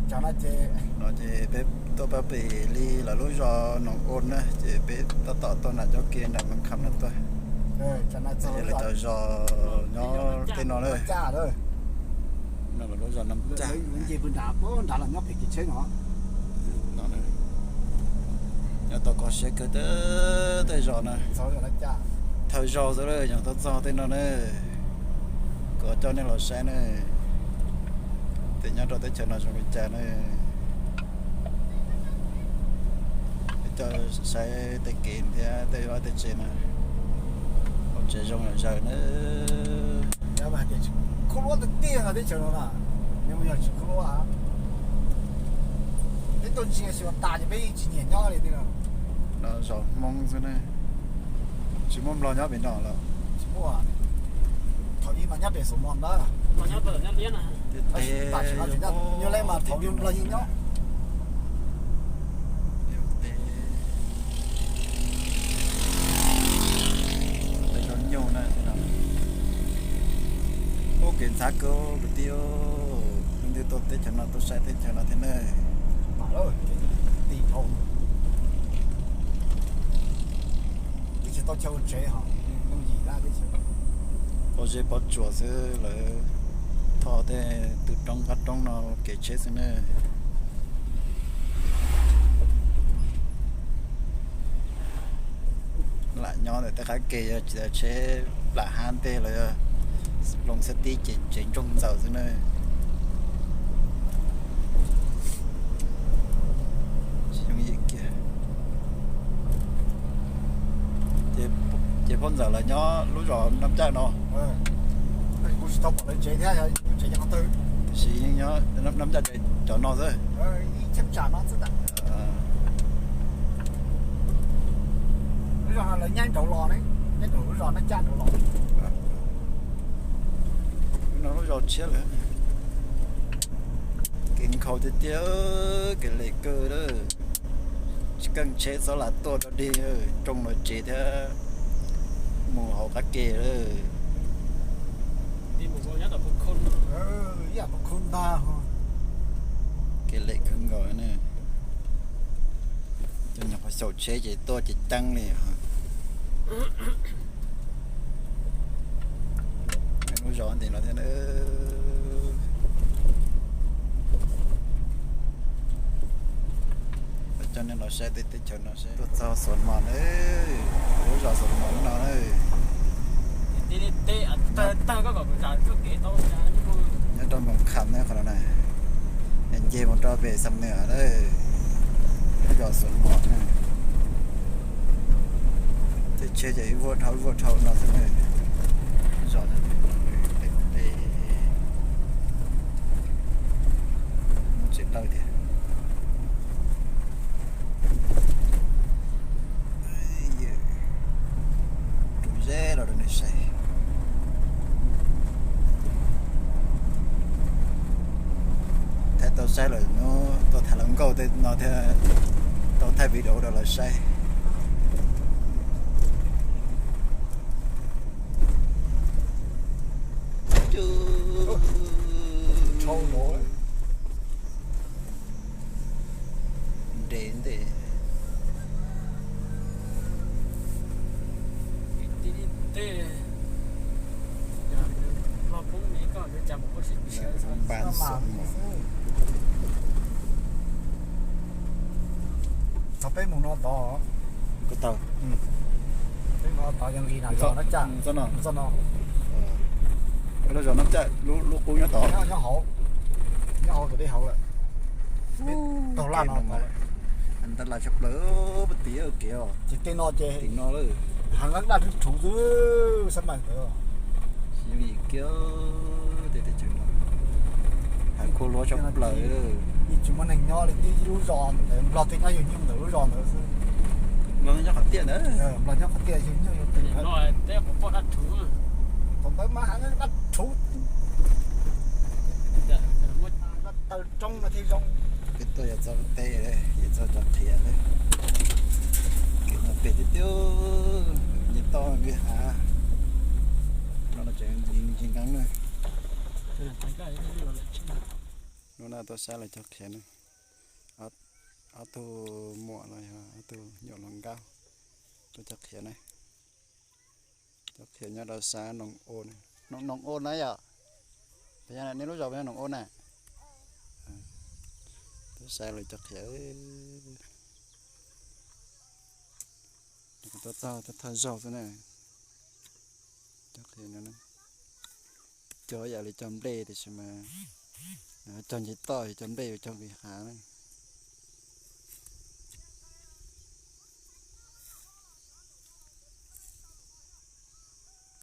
No ces peb tuaj pab pem li lawv lub zos Noog Ua na, ces peb tab tom tuaj nram cov ke nram Moos Kham no tuaj. Ces lawv cov zos nyob tej no na. No lawv lub zos Nam Caj. Nyob tau kho siab kawg tej zos na. Thawj zaug xwb lawm yog tuaj txog tej no na, kuv coj nej los saib na, tias nyob rau teb chaws no zoo li cas na. Coj saib tej kev thiab tej vaj tej tsev na, hauv tsev zoo yam zawg na. Khub lub tiag tiag teb chaws no na, yog tsis khub lub, peb tuaj ntsia xyuas tas ces peb tsis nyiam nyob li tej no. Zos Hmoob xwb ne, tsis muaj Nplog nyob pem no lawm. Thaum ub mas nyob pem Xus Mos ntawd. Nyuj Leej mas thaum ub Nplog yeej nyob. Ua kev ntxhab kawg kwv tij, leej twg tuaj teb chaws no tuaj saib teb chaws no thiab na. Pob zeb pob tsuas xwb, lawv tho tej tw roob qab roob no kev tsheb xwb ne. Lam nyob ntawm tej qab ke yog tsis tau tsheb plam hab ntej los yog loo xab tib ces tsev ntsoog ntxaws xwb na. Tsis yooj yim kiag. Ces phauj ntxawm lawv nyob lub zos Nab Caj no. Tiam sis yeej nyob Nab Caj cov no xwb. No lub zos tshiab lawm. Kev nkhaus tiag tiag, kev lem kawg lawm. Tsis keej tsheb txhob lam tuaj dog dig, rooj los tsev thiab mus hauv qab ke lawm. Kev lem kawg nkaus ne. Cov nyuam qhuav xyaum tsheb ces tuaj ces ceeb li. Lub zos ntawm no thiab. Coj nej los saib tej teb chaws no seb. Tuaj txog Xus Mos na, lub zos Xus Mos no na. Nyob rau Moos Kham ne qhov no na. Nce mus rau pem Xam Nws na, lub zos Xus Mos na. Tej tsheb ces ib vuag dhau ib vuag dhau no xwb na. Zos no pem pem mus tsis tau tiag. Rub zeb los rau nej saib. Thaij tau saib lawm hnub tuaj tham hluas nkauj tej no thiab, tau thaij video rau lawv saib. Nres ntej. Thaum peb mus no tod, ko taw, peb mus no tod yog nqis na, zos no cas, zos no, lub zos no cas lub qub nyob tod, nyob hauv, nyob hauv tus dej hauv lawm. Peb taug laj no tod lawm. Ntawd laj tshaj plaws, peb tim kev os. Ces tej no ces tim no lawm, heev lawm, daj rhuv xab mais ntawd. Yooj yim kiag tej teb chaws no, heev khuv luab tshaj plaws. Yeej tsis muaj neeg nyob li, tib lub zos ntawd Nplog twb nyob yug nyuj ntawm lub zos ntawd xwb. Nplog nyob qhov tiaj ntawd, Nplog nyob qhov tiaj yug nyuj yug twm. Thaum ntawd mas heev daj rhuv, taw roob no thiaj zoo. Peb tuaj yuav txog teb, yuav txog tso qhiav lawm. Kev no pem tiag tiag, nce toj nqis hav. No tseem ntsis nqeeb na. Hnub no tuaj saib lawv cog qhiav ne. Ob tug muam los yog ob tug nyuam hluas nkauj tuaj cog qhiav ne. Cog qhiav nyob rau sab Noos Au, Noos Au na yom? Puas yog nej lub zos puas yog Noos Au na? Tuaj saib lawv cog qhiav. Tuaj txog thawj zaug xwb na. Cog qhiav no, cog yam li cog nplej tiam sis mas cog nce toj, cog nplej yuav cog nqis hav.